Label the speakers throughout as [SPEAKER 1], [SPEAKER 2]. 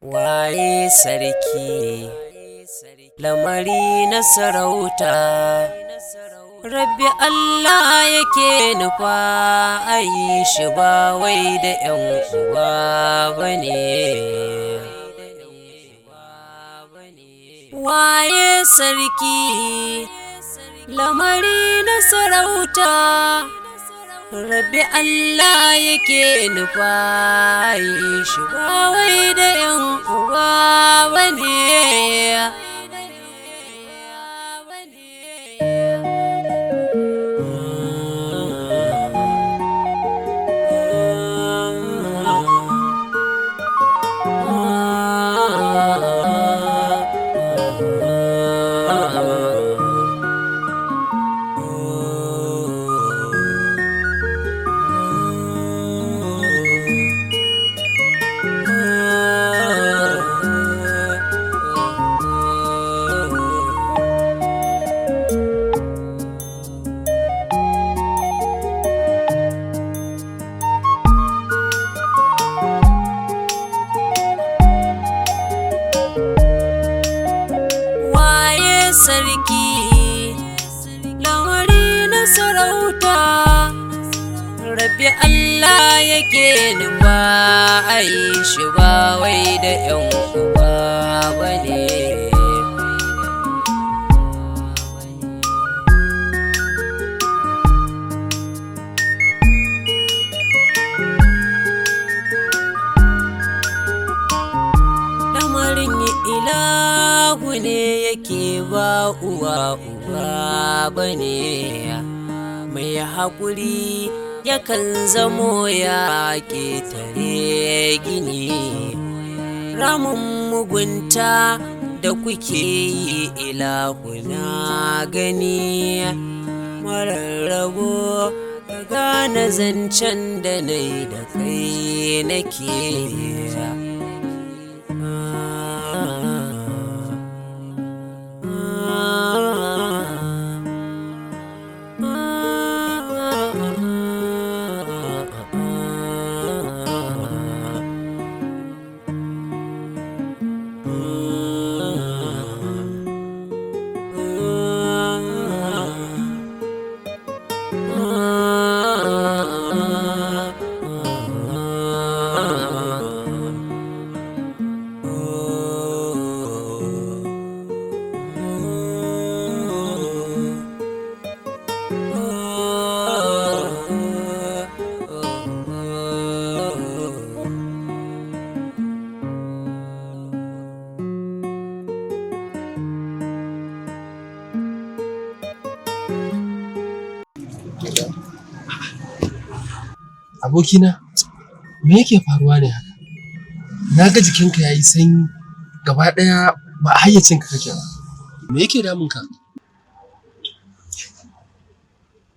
[SPEAKER 1] Waye sarki, lamari na sarauta, Rabbi Allah yake nufa a yi shi ba wai da ‘yan uba ba ne. Waye sarki, lamari na sarauta, Rabbi Allah yake nufa a yi shi ba wai da ‘yan uba ba ne. Waye sarki, lamari na sarauta, Rabbi Allah yake nufa a yi shi ba wai da ‘yan uba ba ne. Lamarin ilahu ne yake ba uwa uba ba ne, mai haƙuri yakan zamo ya ƙetare gini. Ramin mugunta da kuke yi ilahu na gani, marar rabo ka gane zancen da na yi da kai nake.
[SPEAKER 2] Abokina, me yake faruwa ne haka? Na ga jikinka ya yi sanyi gaba ɗaya ba a hayyacinka kake ba. Me yake damunka?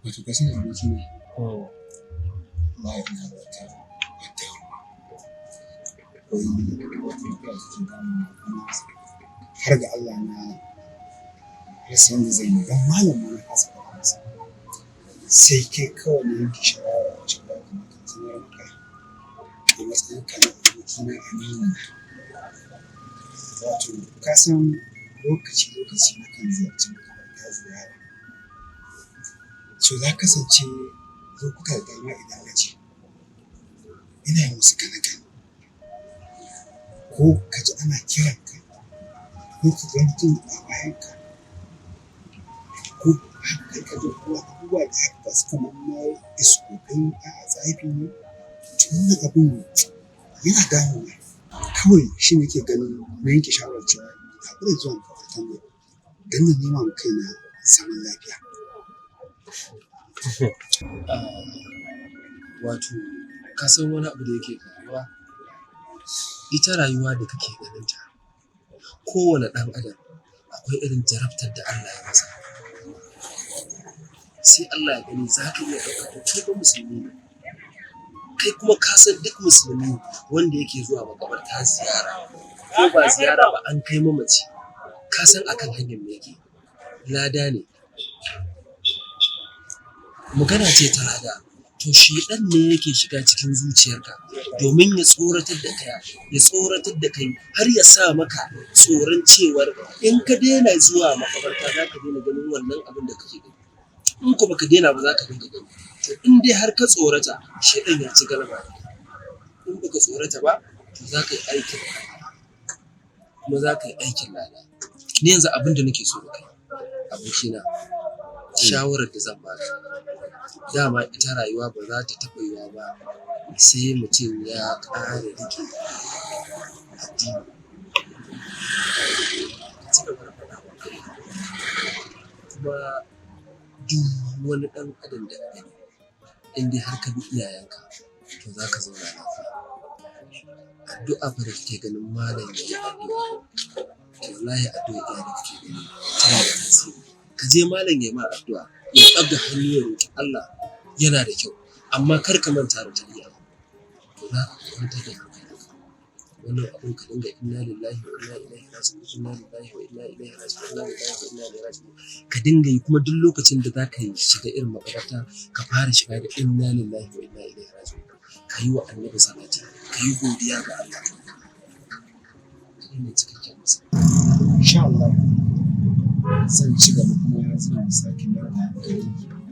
[SPEAKER 3] Wato ka sani abokina, wallahi ina da wata damuwa. Akwai wata matsala da take damuna kuma har ga Allah na rasa yadda zan yi don malam ma na kasa faɗa masa. Sai kai kawai na yanke shawara cewa ya kamata in sanar maka a matsayinka na abokina aminina. Wato ka san lokaci-lokaci nakan ziyarci makabarta ziyara. So na kasance lokuta da dama idan na je ina yin wasu gane-gane. Ko ka ji ana kiranka, ko ka ga mutum a bayanka, ko haka ka ji abubuwa da haka ga su kamar na iskokai a'a tsafi ne. To wannan abun yana damuna. Kawai shi nake ganin na yanke shawarar cewa na haƙura zuwa makabartan nan don na nema wa kaina zaman lafiya.
[SPEAKER 2] Wato, ka san wani abu da yake faruwa? Ita rayuwa da kake ganinta, kowane ɗan adam akwai irin jarabtar da Allah ya masa. Sai Allah ya gani za ka iya ɗauka to kai fa musulmi ne. Kai kuma ka san duk musulmi wanda yake zuwa makabarta ziyara ko ba ziyara ba an kai mamaci, ka san akan hanyar me yake. Lada ne. Magana ce ta lada. To shedan ne yake shiga cikin zuciyarka domin ya tsoratar da kai, ya tsoratar da kai har ya sa maka tsoron cewar in ka daina zuwa makabarta za ka daina ganin wannan abin da kake gani. In ko baka daina ba za ka dinga gani. To in dai har ka tsorata, shedan ya ci galaba da kai. In baka tsorata ba, to za ka yi aikin kuma za ka yi aikin lada. Ni yanzu abin da nake so da kai, abokina, shawarar da zan baka, dama ita rayuwa ba za ta taɓa yiwuwa ba sai mutum ya ƙara riƙe addini. Ka ci gaba da faɗa wa kanka. Kuma duk wani ɗan adam da ka gani, in dai har ka bi iyayenka, to za ka zauna lafiya. Addu'a fa da kake ganin malam ya yi addu'a, to wallahi addu'a iyaye da kake gani tana da tasiri. Ka je malam ya ma addu'a, ya ɗaga hannu ya roƙi Allah, yana da kyau, amma kar ka manta da ta iyaye. To za ka kwantar da hankalinka. Wannan abun ka dinga inna lillahi wa inna ilaihi raji'un, inna lillahi wa inna ilaihi raji'un, inna lillahi wa inna ilaihi raji'un. Ka dinga yi, kuma duk lokacin da za ka yi shiga irin makabarta, ka fara shiga da inna lillahi wa inna ilaihi raji'un. Ka yi wa Annabi salati, ka yi godiya ga Allah. Kai ne cikakken musulmi.
[SPEAKER 3] Insha Allah zan ci gaba kuma zan sake mayar da hankali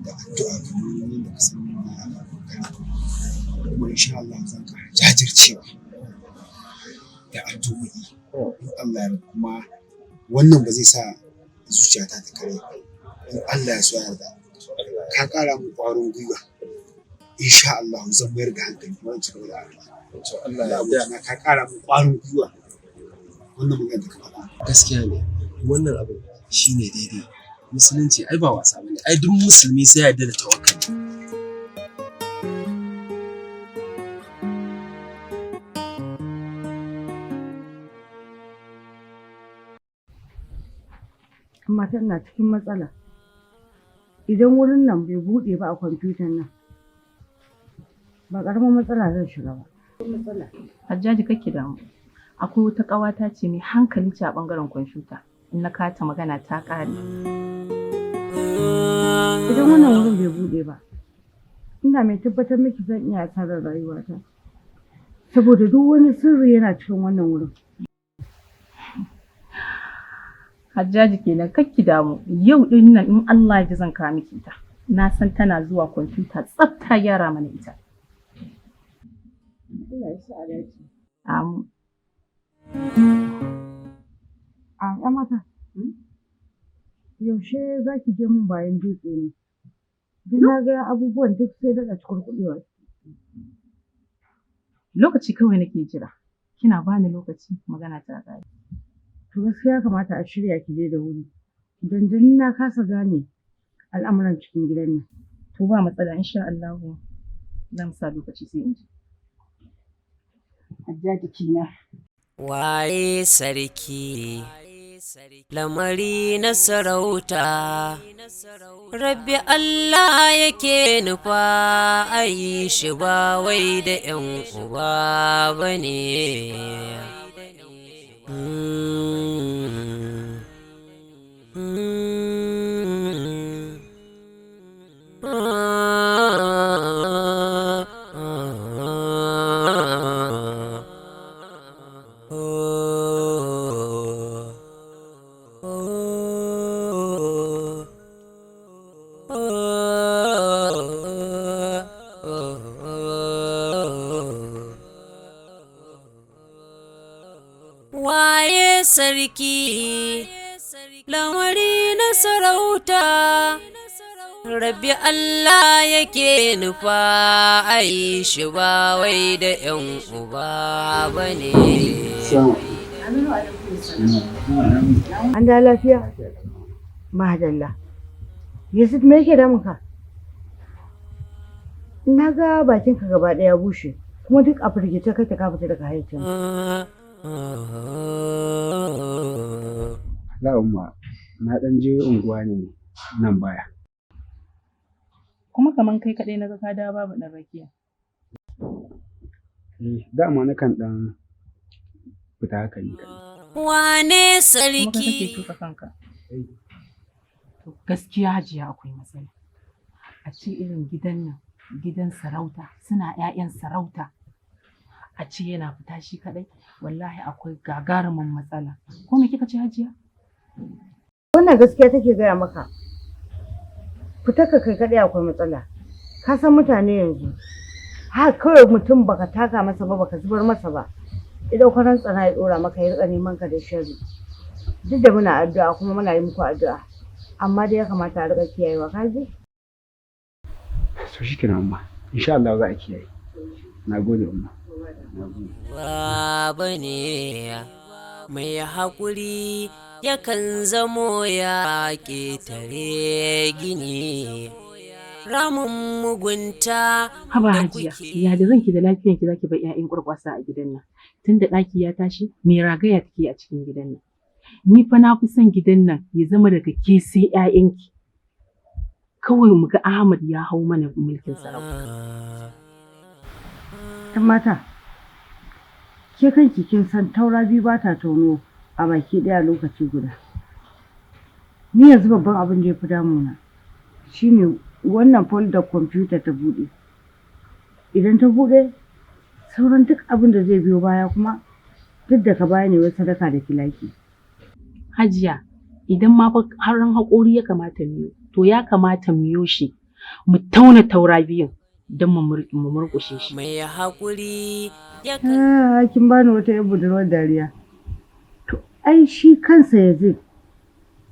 [SPEAKER 3] da addu'a kamar yadda ka san ina kokari, kuma insha Allah zan ƙara jajircewa da addu'o'i in Allah ya yarda. Kuma wannan ba zai sa zuciyata ta karye ba in Allah ya so ya yarda. Ka ƙara min ƙwarin gwiwa. Insha Allah zan mayar da hankali kuma zan ci gaba da addu'a.
[SPEAKER 2] To Allah ya
[SPEAKER 3] Allah
[SPEAKER 2] yarda.
[SPEAKER 3] abokina, ka ƙara min ƙwarin gwiwa wannan magana da ka faɗa.
[SPEAKER 2] Gaskiya ne, wannan abu shine daidai. Musulunci ai ba wasa bane, ai duk musulmi sai ya yarda da tawakkali.
[SPEAKER 4] Amma tana cikin matsala. Idan wurin nan bai buɗe ba a kwamfutan nan, ba ƙaramin matsala zan shiga ba. Matsala.
[SPEAKER 5] Hajjaji, kake damu. Akwai wata ƙawata ce mai hankali ce a ɓangaren kwamfuta. In na kata magana ta ƙare.
[SPEAKER 4] Idan wannan wurin bai buɗe ba, ina mai tabbatar miki zan iya asarar rayuwata. Saboda duk wani sirri yana cikin wannan wurin.
[SPEAKER 5] Hajjaji kenan, kakki damu. Yau ɗin nan in Allah ya ji zan kawo miki ita. Na san tana zuwa kwamfuta tsaf ta gyara mana ita.
[SPEAKER 4] Allah ya sa a dace.
[SPEAKER 5] Amin.
[SPEAKER 4] A ƴan mata. Yaushe za ki je mun bayan dutse ne? Duk na ga abubuwan duk sai daɗa cukurkuɗewa.
[SPEAKER 5] Lokaci kawai nake jira. Kina bani lokaci, magana ta ƙare.
[SPEAKER 4] To gaskiya ya kamata a shirya ki je da wuri. Don na kasa gane al'amuran cikin gidan nan.
[SPEAKER 5] To ba matsala, insha Allahu zan sa lokaci sai in je. Hajjaji kenan.
[SPEAKER 1] Waye sarki, lamari na sarauta, Rabbi Allah yake nufa a yi shi ba wai da ‘yan uba ba ne. Mm. Mm. Ah, ah, oh, oh, oh, oh. Waye sarki, lamari na sarauta, Rabbi Allah yake nufa a yi shi ba wai da ‘yan uba ba ne.
[SPEAKER 4] An da lafiya? Madalla. Yusuf, me yake damun ka? Na ga bakinka gaba ɗaya bushe, kuma duk a firgice kake, ka fita daga hayyacin.
[SPEAKER 3] La umma, na ɗan je unguwa ne nan baya.
[SPEAKER 5] Kuma kaman kai kaɗai naga ka dawo babu ɗan rakiya.
[SPEAKER 3] Eh, dama nakan ɗan fita haka ni kaɗai.
[SPEAKER 1] Wane
[SPEAKER 5] Kuma kai kake
[SPEAKER 1] sarki?
[SPEAKER 5] tuka kanka. To gaskiya Hajiya akwai matsala. A ce irin gidan nan Gidan sarauta suna 'ya'yan sarauta. A ce yana fita shi kaɗai, wallahi akwai gagarumin matsala. Ko me kika ce, Hajiya?
[SPEAKER 4] Wannan gaskiya take gaya maka. Fitar ka kai kaɗai akwai matsala. Ka san mutane yanzu. Ha kawai mutum baka taka masa ba, baka zubar masa ba. Ya ɗauka rantsana ya ɗora maka, ya riƙa neman ka da sharri. Duk da muna addu'a kuma muna yi muku addu'a. Amma dai ya kamata a riƙa kiyayewa, ka ji?
[SPEAKER 3] To shikenan umma, insha Allah za a kiyaye. Na gode umma. Na gode.
[SPEAKER 1] Baba ne mai haƙuri yakan zamo ya ƙetare gini ramin mugunta.
[SPEAKER 5] Haba
[SPEAKER 1] da
[SPEAKER 5] Hajiya,
[SPEAKER 1] kuke
[SPEAKER 5] ya da ranki da lafiyanki zaki bar 'ya'yan ƙwarƙwasa a gidan nan. Tunda ɗaki ya tashi, me ragaya take a cikin gidan nan. Ni fa na fi son gidan nan ya zama daga ke sai 'ya'yanki. Kawai mu ga Ahmad ya hau mana mulkin sarauta.
[SPEAKER 4] ‘Yan mata, ke kanki kin san taura biyu ba ta tono a baki ɗaya lokaci guda. Ni yanzu babban abin da ya fi damuna shine wannan folder kwamfuta ta buɗe. Idan ta buɗe, sauran duk abin da zai biyo baya kuma duk da ka baya ne wai sadaka da kilaki.
[SPEAKER 5] Hajiya, idan ma fa haran haƙori ya kamata mu yi, to ya kamata mu yo shi, mu tauna taura biyun don mu murƙushe shi.
[SPEAKER 1] Mai haƙuri yakan
[SPEAKER 4] Ah, kin bani wata 'yar budurwar dariya. To, ai shi kansa Yazid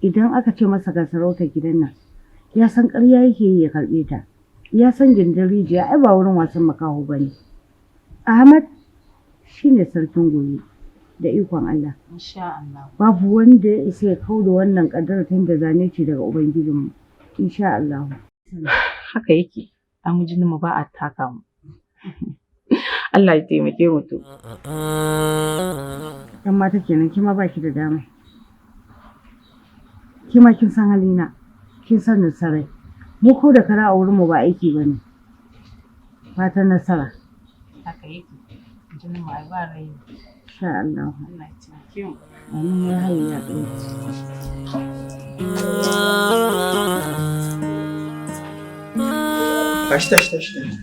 [SPEAKER 4] idan aka ce masa ga sarautar gidan nan, ya san ƙarya yake yi ya karɓe ta. Ya san gindin rijiya ai ba wurin wasan makaho ba ne. Ahmad shi ne sarkin gobe da ikon Allah.
[SPEAKER 5] Insha Allah.
[SPEAKER 4] Babu wanda ya isa ya kau da wannan ƙaddarar tun da zane ce daga Ubangijinmu. Insha Allah.
[SPEAKER 5] Haka yake, an jinin mu ba a taka mu. Allah ya taimake mu to.
[SPEAKER 4] ‘Yan mata kenan, kima ba ki da dama. Kima kin san halina, kin san nasarai. Mu ko da kara a wurinmu ba aiki ba ne. Fatan nasara.
[SPEAKER 5] Haka yake, jinin mu ai ba rai.
[SPEAKER 4] Insha Allah.
[SPEAKER 5] Allah ya taimake mu.
[SPEAKER 4] Amin ya hayyu ya qayyum.
[SPEAKER 3] Tashi tashi tashi tashi.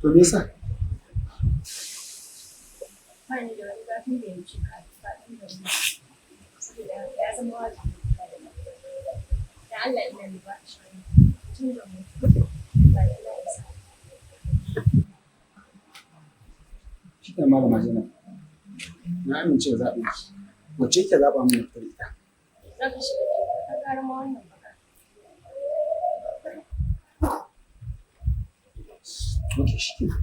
[SPEAKER 3] To me yasa?
[SPEAKER 6] Ba ni da wani zafin da ya wuce ka faɗin da ni, saboda ya zama wajibi ka da da Allah ina mai ba shi tun da mutu ba da Allah ya sa.
[SPEAKER 3] Shi ne malama Zainab. Na amince da zaɓin ki. Wacce kike zaɓa mun da ita?
[SPEAKER 6] Za ka shiga ka ƙara ma wannan baka.
[SPEAKER 3] Ok, shi kenan.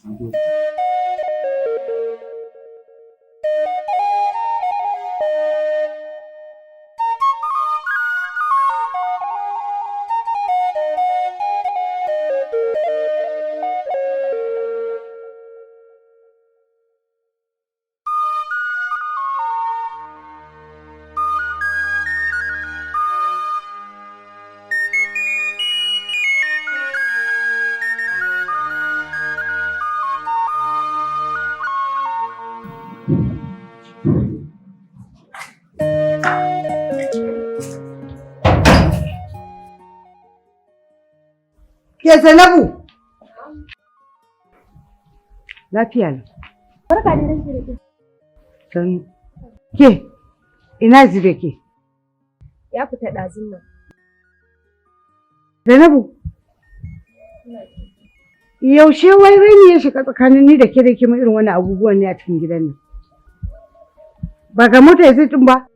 [SPEAKER 3] Na gode.
[SPEAKER 4] Ke Zainabu! Lafiya ne.
[SPEAKER 6] Barka da ranki da
[SPEAKER 4] Sannu. Ke, ina zire ke?
[SPEAKER 6] Ya fita ɗazun nan.
[SPEAKER 4] Zainabu. Yaushe wai raini ya shiga tsakanin ni da ke da ke mun irin wani abubuwan ne a cikin gidan nan? Ba ga mota ya din ba?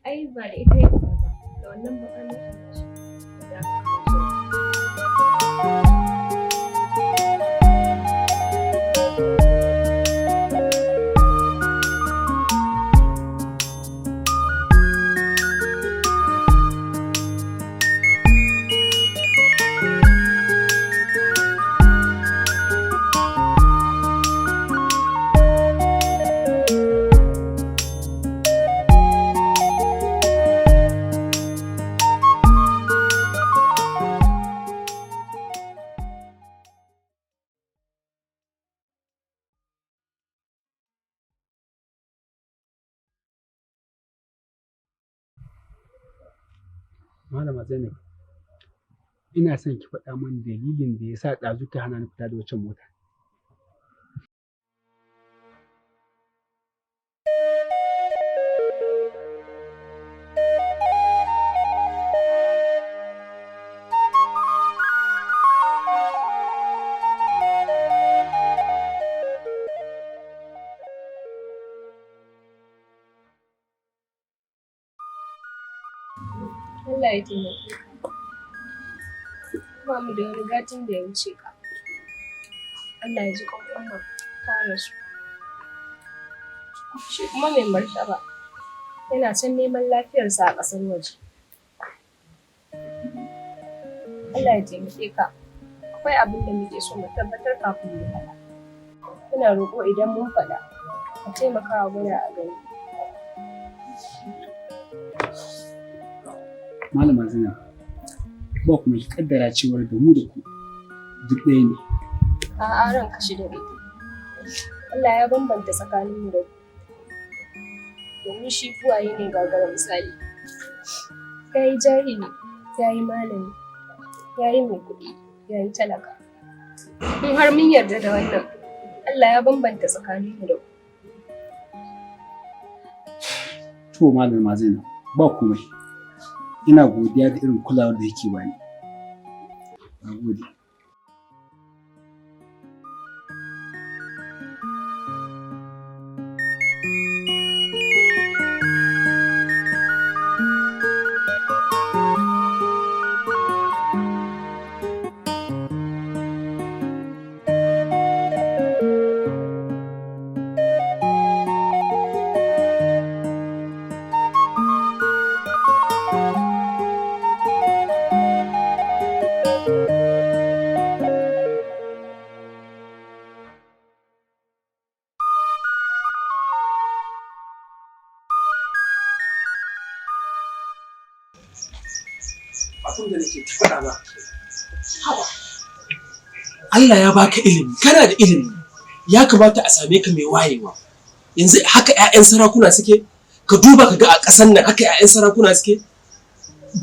[SPEAKER 6] Ai ba da ita ya fita ba, da wannan bakar mutum ce da aka kawo shi.
[SPEAKER 7] Malama Zainab, ina son ki faɗa min dalilin da ya sa ɗazu ka hana ni fita da waccan mota.
[SPEAKER 6] Allah ya taimake ka. Ba mu da wani gatan da ya wuce ka. Allah ya ji ƙwan ta rasu. Shi kuma mai martaba yana can neman lafiyarsa a ƙasar waje. Allah ya taimake ka. Akwai abin da muke so mu tabbatar kafin mu faɗa. Muna roƙo idan mun faɗa, a taimaka wa gwada a gani.
[SPEAKER 7] Malama Zainab, ba kuma ki kaddara cewar da mu da ku duk ɗaya ne.
[SPEAKER 6] A'a ranka shi daɗe. Allah ya bambanta tsakaninmu da ku. Domin shi buwaye ne gagara misali. Ya yi jahili, ya yi malami, ya yi mai kuɗi, ya yi talaka. In har mun yarda da wannan, Allah ya bambanta tsakaninmu da ku.
[SPEAKER 7] To Malama Zainab, ba komai. Ina godiya da irin kulawar da yake bani. Na gode.
[SPEAKER 2] Abin da nake ta faɗa ba. Haba. Allah ya baka ilimi, kana da ilimi. Ya kamata a same ka mai wayewa. Yanzu haka 'ya'yan sarakuna suke? Ka duba ka ga a ƙasar nan haka 'ya'yan sarakuna suke?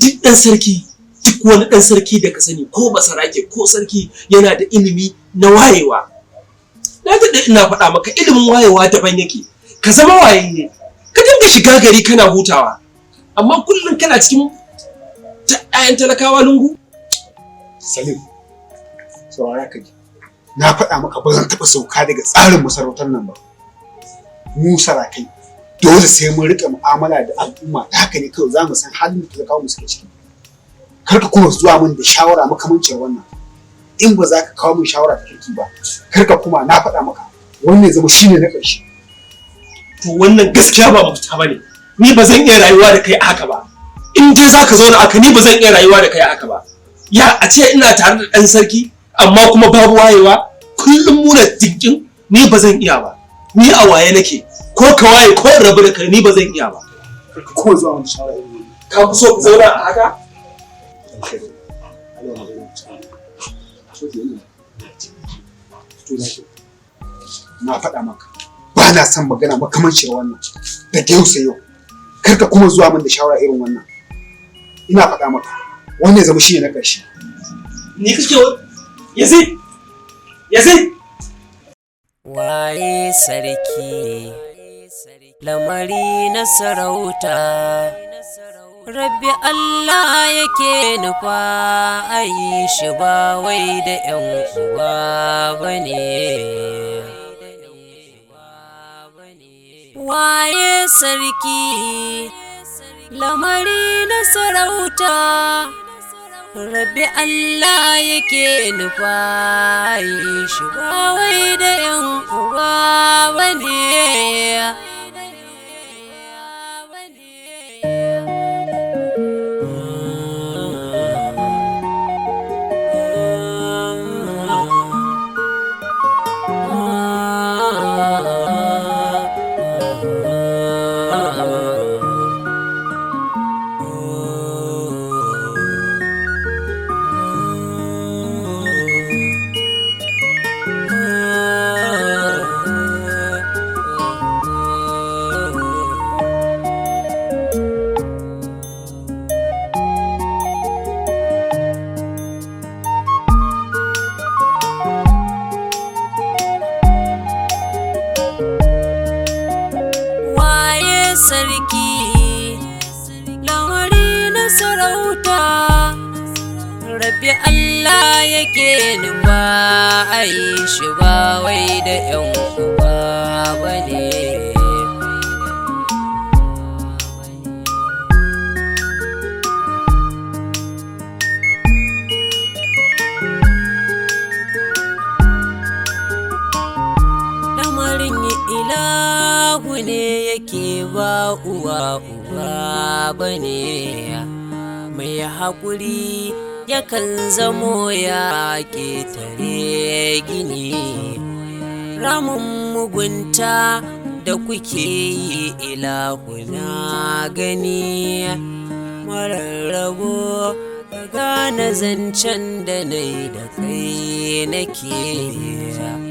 [SPEAKER 2] Duk ɗan sarki, duk wani ɗan sarki da ka sani ko basarake ko sarki yana da ilimi na wayewa. Na daɗe ina faɗa maka ilimin wayewa daban yake. Ka zama wayayye, ka dinga shiga gari kana hutawa. Amma kullum kana cikin 'ya'yan talakawa lungu?
[SPEAKER 3] Salim, saurara ka ji. Na faɗa maka ba zan taɓa sauka daga tsarin masarautar nan ba. Mu sarakai, dole sai mun riƙe mu'amala da al'umma ta haka ne kawai za mu san halin da talakawa mu suke ciki. Kar ka kuma zuwa min da shawara makamancin wannan. In ba za ka kawo min shawara ta kirki ba, kar ka kuma na faɗa maka wannan zama shine na ƙarshe.
[SPEAKER 2] To wannan gaskiya ba mafita ba ne. Ni ba zan iya rayuwa da kai a haka ba. In dai za ka zauna aka ni ba zan iya rayuwa da kai a haka ba. Ya a ce ina tare da ɗan sarki amma kuma babu wayewa kullum muna jinkin ni ba zan iya ba. Ni a waye nake ko ka waye ko in rabu da kai ni ba zan iya ba.
[SPEAKER 3] Kar ka kuma zuwa min da shawara irin wannan.
[SPEAKER 2] Ka fi so ka zauna a haka?
[SPEAKER 3] Na faɗa maka ba na son magana makamancin wannan da gausa yau. Kar ka kuma zuwa min da shawara irin wannan. Ina faɗa maka wannan zama shi ne na ƙarshe.
[SPEAKER 2] Ni kake Yazid! Yazid!
[SPEAKER 1] Waye sarki, lamari na sarauta, Rabbi Allah yake nufa a yi shi ba wai da ‘yan uwa ba ne. Waye sarki, lamari na sarauta, Rabbi Allah yake nufa a yi shi ba wai da ‘yan uwa ba ne. Sarki, lamari na sarauta, Rabbi Allah yake nufa a yi shi ba wai da ‘yan uba ba ne. Lamarin ilahu ne yake ba uwa uba ba ne, mai haƙuri yakan zamo ya ƙetare gini. Ramin mugunta da kuke yi ilahu na gani, mararrabo ka gane zancen da na yi da kai nake.